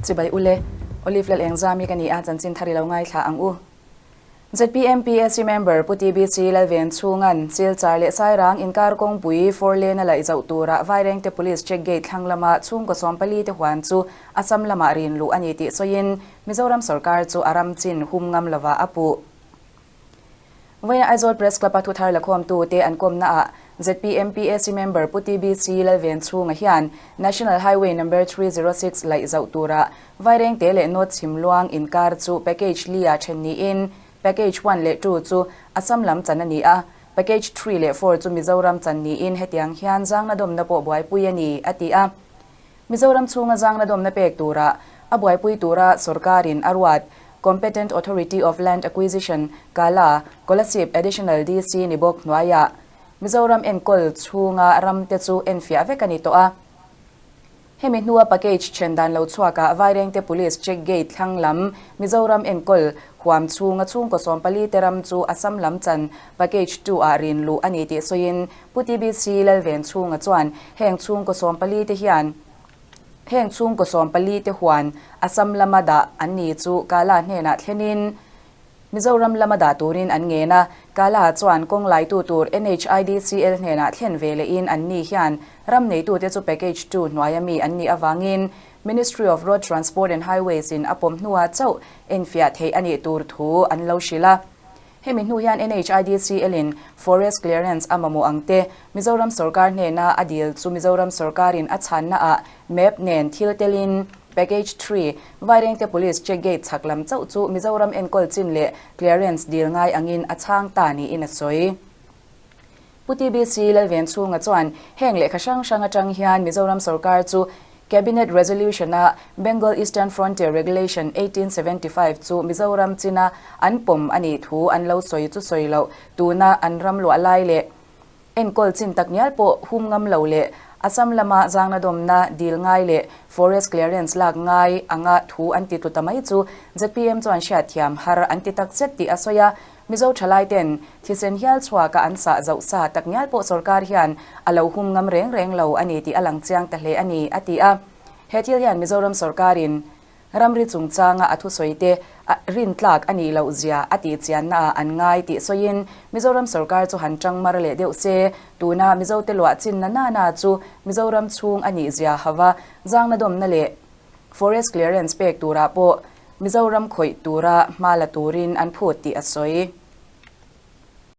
Chibai ule, Olive Lal Engzami ka ni a, chanchin thar i lo ngaithla ang u. ZPM PAC member Pu TBC Lalven chhunga'n Silchar leh Sairang inkar kawngpui four lane a laih zauh tura Vairengte Police check gate thlang lama chhungkaw 14 te huan chu Assam lamah rin luh a ni tih sawiin Mizoram sorkar chu a ram chin hum ngam lova a puh. Vawiin Aizawl Press Club-a thuthar lakhawmtute an kawmnaah ZPM PAC member Pu TBC Lalvenchhunga hian National Highway Number 306 laih zauh tura Vairengte leh North Chhimluang inkar chu Package li-ah then niin Package one leh two chu Assam lam chan a ni a, Package three leh four chu Mizoram chan niin hetiang hian zangna dawmna pawh buaipui a ni, a ti a. Mizoram chhunga zangna dawmna pek tura a buaipui tura sorkarin a ruat Competent Authority of Land Acquisition, Kala, Kolasib Additional DC ni bawk hnuaiah Mizoram enkawl chhunga ramte chu enfiah vek a ni tawh a. Hemi hnua package then dan lo chhuakah Vairengte Police check gate thlang lam Mizoram enkawl huam chhunga chhungkaw 14 te ram chu Assam lam chan package two ah rin luh a ni tih sawiin Pu TBC Lalvenchhunga chuan heng chhungkaw 14 te hian heng chhungkaw 14 te huan Assam lama dah an ni chu Kala hnenah thlenin Mizoram lama dah turin an ngen a, Kala chuan kawng laitu tur NHIDCL hnenah thlen ve lehin an ni hian ram neitute chu package two hnuaia mi an nih avangin Ministry of Road Transport and Highways in a pawm hnuah chauh enfiah theih a nih tur thu an lo hrilh a. Hemi hnu hian NHIDCL in Forest Clearance a mamawh ang te Mizoram sorkar hnena a dil chu Mizoram sorkarin a chhanna ah map nen thil telin Package three, Vairengte Police check gate chhak lam chauh chu Mizoram enkawl chin leh clearance dil ngai angin a chhang ta niin a sawi. Pu TBC Lalvenchhunga chuan heng lehkha hrang hrang atang hian Mizoram sorkar chu Cabinet Resolution-a Bengal Eastern Frontier Regulation 1875 chu Mizoram china an pawm a nih thu an lo sawi chu sawi loh tuna an ram luah lai leh enkawl chin tak ngial pawh hum ngam lo leh Assam lama zangna dawmna dil ngai leh forest clearance lak ngai anga thu an ti tlu ta mai chu zpm chuan hriatthiam har an ti tak zet tih a sawi a. Mizo thalai ten thisen hial chhuaka an sah zoh sa tak ngial pawh sorkar hian a lo hum ngam reng reng lo a ni tih a lang chiang ta hle a ni, a ti a. He thil hian Mizoram sorkarin ramri chungchanga a thusawi te rin tlak a nih loh zia a tih chianna ah an ngai tih sawiin Mizoram sorkar chu han tang mar leh deuh se, tuna Mizote luah chinna nana chu Mizoram chhung a nih zia hava zangna dawmna leh Forest clearance pek turah pawh Mizoram khawih tura hma la turin an phut tih a sawi.